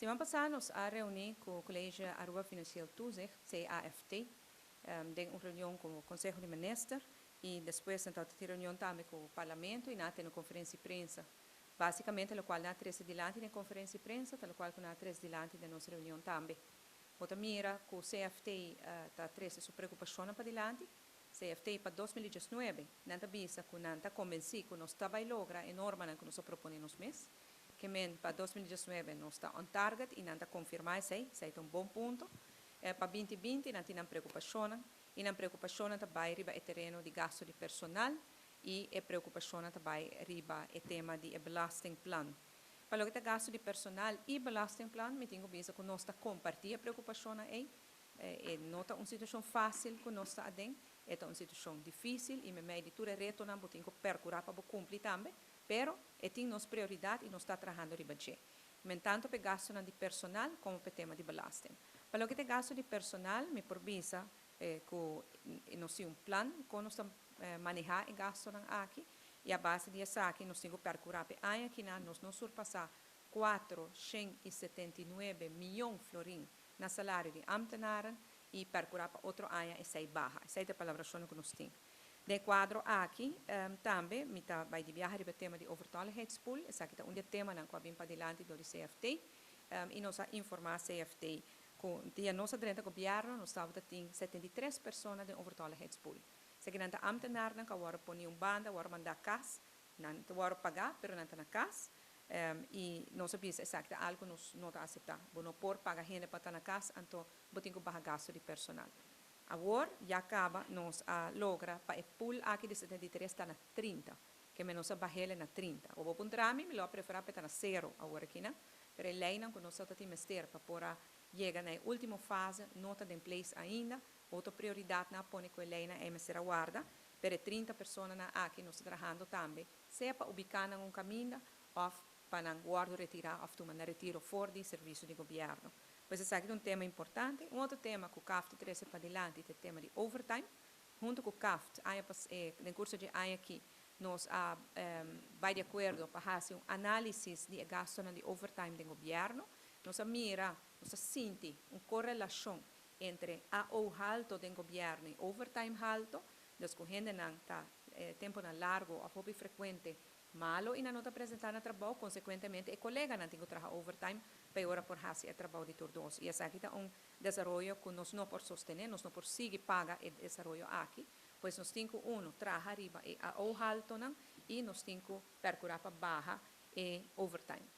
Siman pasa nos a reuni cu College Aruba Financieel Toezicht, CAFT, den un reunion cu Conseho di Minister y despues nos tin reunion tambe cu Parlamento y nan a tene conferencia di prensa. Basicamente, locual nan a trece dilanti na conferencia di prensa, ta locual cu nan a trece dilanti den nos reunion tambe. Bo ta mira cu CFT ta trece su preocupacion padilanti. CFT pa 2019, nan ta bisa cu nan ta convenci cu nos ta bay logra e normanan cu nos a propone nos mes. Kiermen pa 2019 nos ta on target y nan ta confirma esey, esey ta un bon punto. Pa 2020 nan tin preocupacion y nan preocupacion ta bay riba e tereno di gasto di personal y e preocupacion ta bay riba e tema di belastingplan. Pa loke ta gasto di personal y belastingplan, mi tin cu bisa cu nos ta comparti e preocupacion ey, e no ta un situacion facil cu nos ta aden, e un situacion dificil y meimei di tur retonan bo tin cu percura pa cumpli tambe, pero e tin nos prioridad y nos ta trahando riba dje. Tanto pa gasto di personal como pa tema di belasting. Pa loke ta gasto di personal, mi por bisa cu nos tin un plan con nos ta maneha e gastonan aki y a base di esaki nos tin cu percura pa aña aki nos no surpasa 479 miyon florin na salario di ambtenaren y percura pa otro aña esey baha. Esey ta e palabracion cu nos tin. Den cuadro aki, tambe, mi ta bay di biaha e tema di overtolligheidspool, esaki ta un tema cu a bin padilanti di CFT, y nos a informa CFT cu dia nos a drenta gobierno, nos tabatin 73 persona den overtolligheidspool. Esakinan ta ambtenaren cu a wordo poni un banda, a wordo manda cas, nan ta wordo paga, pero nan ta na cas, y nos a bisa esaki algo nos no ta acepta. Bo no por paga hende pa ta na cas, anto bo tin cu baha gasto di personal. Awor, ya caba, nos a logra pa e pool aki di 73 ta na 30, kiermen nos a bah'e na 30. O bo puntra mi, mi lo prefera pa ta na 0 awor aki, no? Pero e leynan cu nos tin mester pa por a yega na ultimo fase, no ta in place ainda. Otro prioridad nan a pone cu e leynan ey mester a warda, pero 30 personanan aki nos ta trahando tambe, sea pa ubica na un caminda, of pa nan wordo retira of tuma nan retiro for di servicio di gobierno. Pues esaki ta un tema importante. Un otro tema cu CAFT a trece padilanti ta e tema di overtime. Hunto cu CAFT, den curso di aña aki, nos a bay di acuerdo pa haci un analisis di gasto di overtime di gobierno. Nos a mira, nos a sinti un corelacion entre AO halto di gobierno y overtime halto, dus cu hendenan ta temponan largo of hopi frecuente malo y no ta presenta na trabou, consecuentemente e coleganan tin cu traha overtime pa ora por haci e trabou di tur dos. Y esaki ta un desaroyo cu nos no por sostene, nos no por sigui paga e desaroyo aki, pues nos tin cu uno traha riba e AO haltonan y nos tin cu percura pa baha e overtime.